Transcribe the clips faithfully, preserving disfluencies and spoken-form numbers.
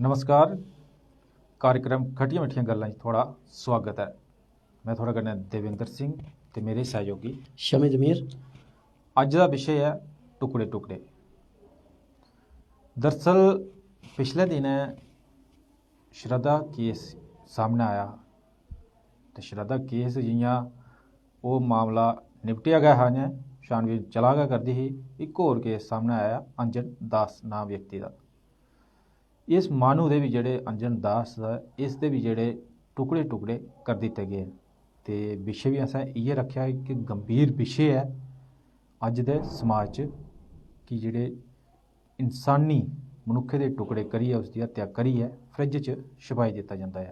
नमस्कार, कार्यक्रम खट्टियां मिट्ठियां गल्लां च थुआढ़ा सुआगत ऐ। में थुआढ़े कन्नै देवेंद्र सिंह ते मेरे सैहयोगी शमी जमीर। अज्ज दा विशे ऐ टुकड़े टुकड़े। दरअसल पिछले दिनें श्रद्धा केस सामनै आया हा ते श्रद्धा केस जि'यां ओह् मामला निपटेआ गै हा, अजें छानबीन चला गै करदी ही। इक होर केस सामनै आया अंजन दास नांऽ व्यक्ति दा। इस माह्नू दे बी जेह्ड़े अंजन दास दा, इसदे बी जेह्ड़े टुकड़े टुकड़े कर दित्ते गे न। ते विशे बी असें इ'यै रक्खेआ कि गंभीर विशे ऐ अज्ज दे समाज च, कि जेह्ड़े इंसानी मनुक्खै दे टुकड़े करियै उसदी हत्या करियै फ्रिज च छपाई दित्ता जंदा ऐ।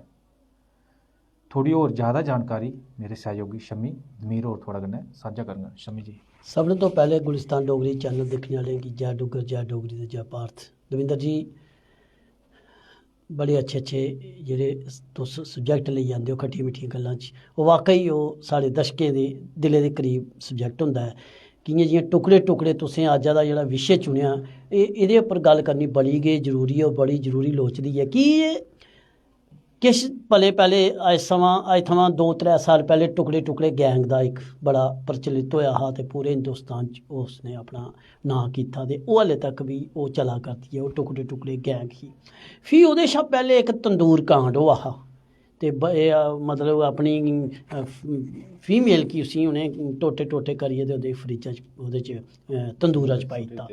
थोड़ी होर ज्यादा जानकारी मेरे सैहयोगी शम्मी दमीर होर थुआढ़े कन्नै सांझा करङन। शम्मी जी। सभनें तो पैह्ले गुलिस्तान डोगरी चैनल दिक्खने आह्लें गी जै डुग्गर, जै डोगरी ते जै भारत। दविंदर जी, बड़े अच्छे अच्छे जेह्ड़े तुस सब्जैक्ट लेई आंदे ओ खट्टियां मिट्ठियां गल्लां च, ओह् वाकई ओह् साढ़े दर्शकें दे दिलै दे करीब सब्जैक्ट होंदा ऐ। कि'यां जि'यां टुकड़े टुकड़े तुसें अज्ज दा जेह्ड़ा विशे चुनेआ, एह् एह्दे उप्पर गल्ल करनी बड़ी गै जरूरी ऐ, बड़ी जरूरी लोड़चदी ऐ। कि एह् किश पलें पैह्ले, अज्ज समां अज्ज थमां दो त्रै साल पैह्ले टुकड़े टुकड़े गैंग दा इक बड़ा प्रचलित होएआ हा ते पूरे हिंदुस्तान च उसने अपना नांऽ कीता ते ओह् हल्ले तक बी ओह् चला करदी ऐ, ओह् टुकड़े टुकड़े गैंग ही। फ्ही ओह्दे शा पैह्ले इक तंदूर कांड होआ हा ते ब- एह्, अ, मतलब अपनी फीमेल गी उसी उ'नें टोटे टोटे करियै ते ओह्दे फ्रिज च ओह्दे च अ, तंदूरा च पाई दित्ता।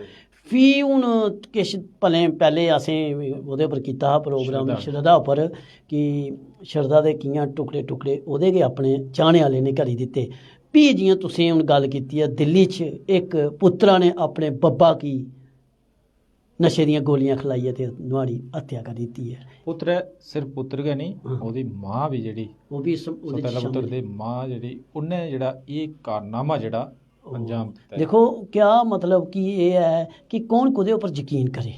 फ्ही हून किश पलें पैह्ले असें ओह्दे पर कीता हा प्रोग्राम श्रद्धा। श्रद्धा उप्पर कि श्रद्धा दे कि'यां टुकड़े टुकड़े ओह्दे गै अपने चाह्ने आह्ले ने करी दित्ते। फ्ही जि'यां तुसें हून गल्ल कीती ऐ, दिल्ली च इक पुत्तरा ने अपने बब्बा गी नशे दियां गोलियां खलाइयै ते नुहाड़ी हत्या करी दित्ती ऐ। पुत्तर ऐ, सिर्फ पुत्तर गै नेईं, हां। ओह्दी मां बी जेह्ड़ी ओह् बी इस- ओह्दे च सौतेला पुत्तर शामिल ऐ। दे मां जेह्ड़ी, उन्नै जेह्ड़ा एह् कारनामा जेह्ड़ा अंजाम दित्ता ऐ। देखो, क्या मतलब कि एह् ऐ कि कौन कोह्दे उप्पर यकीन करे।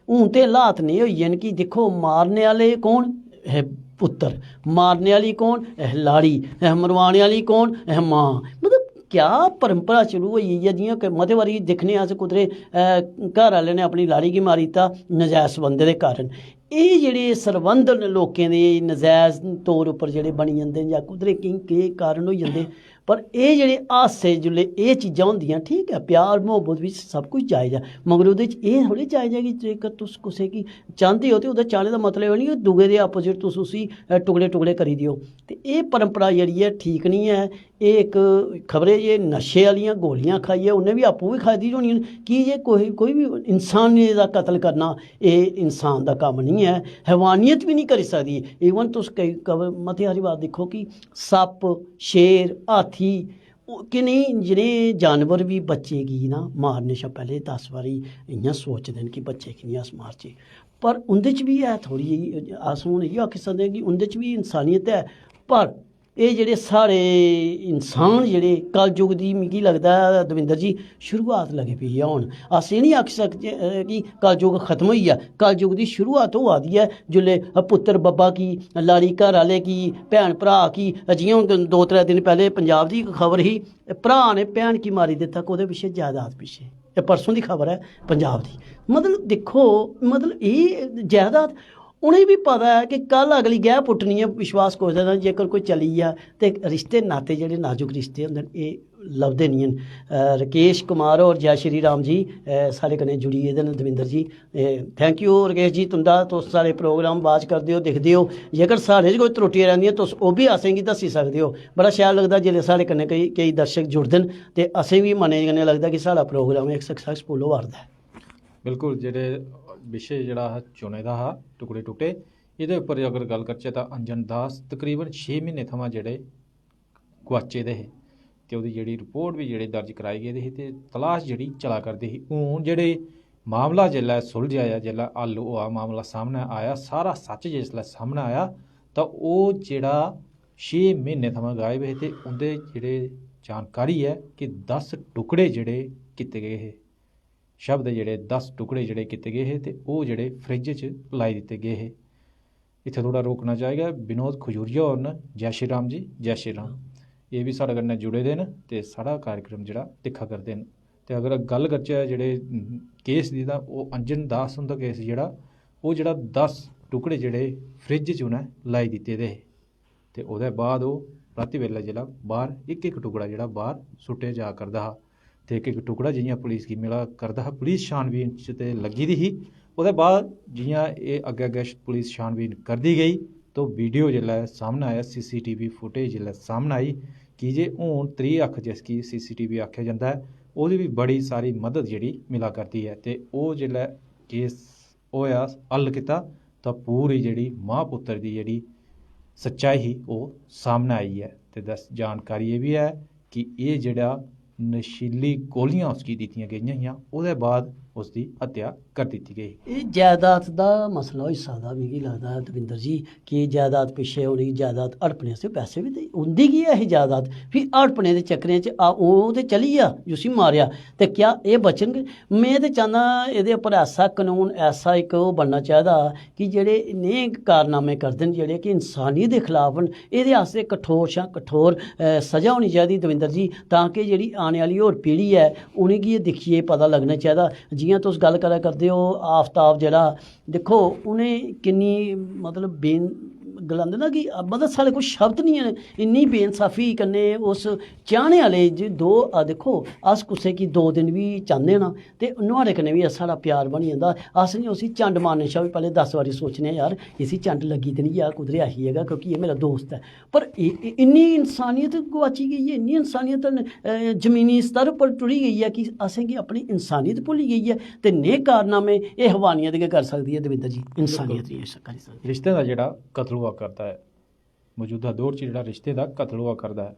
हून ते हालात नेह् होई गे न कि दिक्खो, मारने आह्ले कौन? है पुत्तर। मारने आह्ली कौन? है लाड़ी। है मरवाने आह्ली कौन? है मां। मतलब क्या परंपरा शुरू होई गेई ऐ? जि'यां कि मते बारी दिक्खने अस कुतरे, अ, घर आह्ले ने अपनी लाड़ी गी मारी दित्ता नजैज संबंधें दे कारण। एह् जेह्ड़े सरबंध न लोकें दे नजैज तौर उप्पर जेह्ड़े बनी जंदे न जां कुतरे केईं केह् कारण होई जंदे, पर एह् जेह्ड़े हादसे जिसलै एह् चीजां होंदियां, ठीक ऐ, प्यार मुहब्बत बिच सब कुछ जायज ऐ, मगर ओह्दे च एह् थोह्ड़े जायज ऐ कि जेकर तुस कुसै गी चांह्दे ओ ते ओह्दा चाह्ने दा मतलब एह् निं कि दूए दे अपोजिट तुस उसी, अ, टुकड़े टुकड़े करी देओ। ते एह् परंपरा जेह्ड़ी ऐ ठीक निं ऐ। एह् इक खबरै जे नशे आह्लियां गोलियां खाइयै उ'न्नै बी आपूं बी खाई दी होनियां न, की जे कोई कोई बी इंसानै दा कत्ल करना एह् इंसान दा कम्म निं ऐ। हैवानियत बी निं करी सकदी। इवन तुस केई खबर मती हारी बार दिक्खो कि सप्प, शेर, हाथी, ओह् किन्ने जनेह् जानवर बी बच्चे गी ना मारने शा पैह्लें दस बारी इ'यां सोचदे न कि बच्चे गी निं अस मारचै। पर उं'दे च बी है थोह्ड़ी जेही, अस हून इ'यै आखी सकदे आं कि उं'दे च बी इंसानियत ऐ। पर एह् जेह्ड़े साढ़े इंसान जेह्ड़े कलयुग दी, मिगी लगदा ऐ दविंदर जी, शुरुआत लगी पेई ऐ हून। अस एह् निं आखी सकदे, अ, कि कलयुग खत्म होई गेआ। कलयुग दी शुरुआत होआ दी ऐ, जिसलै पुत्तर बब्बा गी, लाड़ी घर आह्ले गी, भैन भ्राऽ गी, जि'यां हून दो त्रै दिन पैह्लें पंजाब दी इक खबर ही, भ्राऽ ने भैन गी मारी दित्ता, कोह्दे पिच्छें? जायदाद पिच्छें। एह् परसों दी खबर ऐ पंजाब दी। मतलब दिक्खो, मतलब एह् जायदाद, उ'नेंगी बी पता ऐ कि कल अगली गैह् पुट्टनी ऐ विश्वास कुसै दा, जेकर कोई चली गेआ ते रिश्ते नाते जेह्ड़े नाजुक रिश्ते होंदे न, एह् लभदे निं हैन। अ, राकेश कुमार होर, जय श्री राम जी, अ, साढ़े कन्नै जुड़ी गेदे न, दविंदर जी। थैंक यू राकेश जी, तुं'दा, तुस साढ़े प्रोग्राम वाच करदे ओ, दिखदे ओ। जेकर साढ़े च कोई त्रुटियां रैंह्दियां, तुस ओह् बी असेंगी दस्सी सकदे ओ। बड़ा शैल लगदा जिसलै साढ़े कन्नै केई केई दर्शक जुड़दे न ते असें बी मनै कन्नै लगदा कि साढ़ा प्रोग्राम इक सक्सैसफुल होआ 'रदा ऐ। बिल्कुल, जेह्ड़े विशे जेह्ड़ा हा चुने दा हा टुकड़े टुकड़े, एह्दे उप्पर अगर गल्ल करचै तां अंजन दास तकरीबन छे म्हीने थमां जेह्ड़े गुआचे दे हे ते ओह्दी जेह्ड़ी रिपोर्ट बी जेह्ड़ी दर्ज कराई गेदी ही ते तलाश जेह्ड़ी चला करदी ही। हून जेह्ड़े मामला जेल्लै सुलझेआ, जेल्लै हल होआ, मामला सामनै आया, सारा सच्च जिसलै सामनै आया तां ओह् जेह्ड़ा छे म्हीने थमां गायब हे ते उं'दे जेह्ड़े जानकारी ऐ कि दस टुकड़े जेह्ड़े कीते गे हे, शव दे जेह्ड़े दस टुकड़े जेह्ड़े कीते गे हे ते ओह् जेह्ड़े फ्रिज च लाई दित्ते गे हे। इत्थै थोह्ड़ा रोकना चाहिदा। विनोद खजूरिया होर न। जय श्री राम जी, जय श्री राम। एह् बी साढ़े कन्नै जुड़े दे न ते साढ़ा कार्यक्रम जेह्ड़ा दिक्खा करदे न। ते अगर गल्ल करचै जेह्ड़े केस दी, तां ओह् अंजन दास हुंदा केस जेह्ड़ा, ओह् जेह्ड़ा दस टुकड़े जेह्ड़े फ्रिज च उ'नें लाई दित्ते दे हे, ते ओह्दे बाद ओह् रातीं बेल्लै जेह्ड़ा बाह्र इक इक टुकड़ा जेह्ड़ा बाह्र सुट्टेआ जा करदा हा, ते इक इक टुकड़ा जि'यां पुलिस गी मिला करदा हा, पुलिस छानबीन च ते लग्गी दी ही। ओह्दे बाद जि'यां एह् अग्गें अग्गें पुलिस छानबीन करदी गेई, तो वीडियो जेल्लै सामनै आया, सीसीटीवी फुटेज जेल्लै सामनै आई, की जे हून त्री अक्ख जिसगी सीसीटीवी आखेआ जंदा ऐ, ओह्दी बी बड़ी सारी मदद जेह्ड़ी मिला करदी ऐ। ते ओह् जेल्लै केस होएआ, हल कीता, तां पूरी जेह्ड़ी मां पुत्तर दी जेह्ड़ी सच्चाई ही, ओह् सामनै आई ऐ। ते दस जानकारी एह् बी ऐ कि एह् जेह्ड़ा नशीली गोलियां उसगी दित्तियां गेइयां हियां, ओह्दे बाद उसदी हत्या करी दित्ती गेई। एह् जायदाद दा मसला होई सकदा, मिगी लगदा ऐ दविंदर जी, कि जायदाद पिच्छे उ'नेंगी जायदाद हड़पने आस्तै पैसे बी ते उं'दी गै ऐ ही जायदाद, फ्ही हड़पने दे चक्करें च आ, ओह् ते चली गेआ जिसी मारेआ, ते क्या एह् बचन? में ते चाह्न्नां एह्दे उप्पर ऐसा कानून, ऐसा इक ओह् बनना चाहिदा कि जेह्ड़े नेह् कारनामे करदे न, जेह्ड़े कि इंसानियत दे खलाफ न, एह्दे आस्तै कठोर शा कठोर, अ, स'जा होनी चाहिदी दविंदर जी, तां कि जेह्ड़ी आने आह्ली होर पीढ़ी ऐ, उ'नेंगी एह् दिक्खियै पता लग्गना चाहिदा। जि'यां तुस गल्ल करा करदे ओ, आफताब जेह्ड़ा, दिक्खो, उ'नें किन्नी, मतलब, बेन-, गलांदे ना कि, मतलब, साढ़े कोल शब्द निं हैन, इन्नी बेइंसाफी कन्नै उस चाह्ने आह्ले ज-, दो, आ, दिक्खो, अस कुसै गी दो दिन बी चाह्न्ने ना, ते नुहाड़े कन्नै बी साढ़ा प्यार बनी जंदा। अस निं उसी चंड मारने शा बी पैह्लें दस बारी सोचने आं, "यार, इसी चंड लग्गी ते निं जा, कुद्धरै आई जगह, क्योंकि एह् मेरा दोस्त ऐ।" पर इ-, इ-, इन्नी इंसानियत गुआची गेई ऐ, इन्नी इंसानियत, अ, जमीनी स्तर पर टुरी गेई ऐ कि असेंगी अपनी इंसानियत भुल्ली गेई ऐ। ते नेह् कारनामे एह् हवानियत गै करी सकदी ऐ, दविंदर जी, इंसानियत निं करी सकदी। रिश्तें दा जेह्ड़ा कत्ल होआ करदा ऐ, मौजूदा दौर च जेह्ड़ा रिश्तें दा कत्ल होआ करदा ऐ,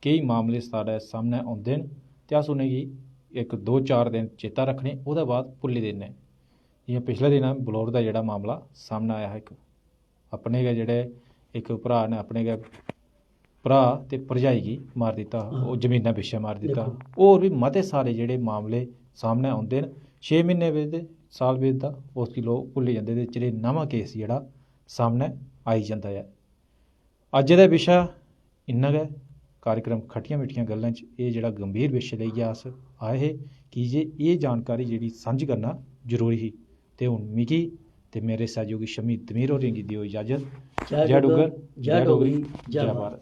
केई मामले साढ़े सामनै औंदे न ते अस उ'नेंगी इक दो चार दिन चेता रक्खने, ओह्दे बाद भुल्ली दिन्ने। जि'यां पिछले दिनें बलौर दा जेह्ड़ा मामला सामनै आया हा, इक अपने गै जेह्ड़े इक भ्राऽ ने अपने गै भ्राऽ ते भरजाई गी मारी दित्ता हा, ओह् जमीना पिच्छें मारी दित्ता हा। होर बी मते सारे जेह्ड़े मामले सामनै औंदे न, छे म्हीने बीतदे, साल बीतदा, उसगी लोक भुल्ली जंदे ते चले नमां केस जेह्ड़ा सामनै आई जंदा ऐ। अज्जै दा विशा इन्ना गै। कार्यक्रम खट्टियां मिट्ठियां गल्लां च एह् जेह्ड़ा गंभीर विशे लेइयै अस आए हे, की जे एह् जानकारी जेह्ड़ी सांझी करना जरूरी ही। ते हून मिगी ते मेरे सैहयोगी शमी दमीर होरें गी देओ इजाजत। जय जय डुग्गर, डुग्गर, जय जय डोगरी, डोगरी, जय जय भारत। भारत।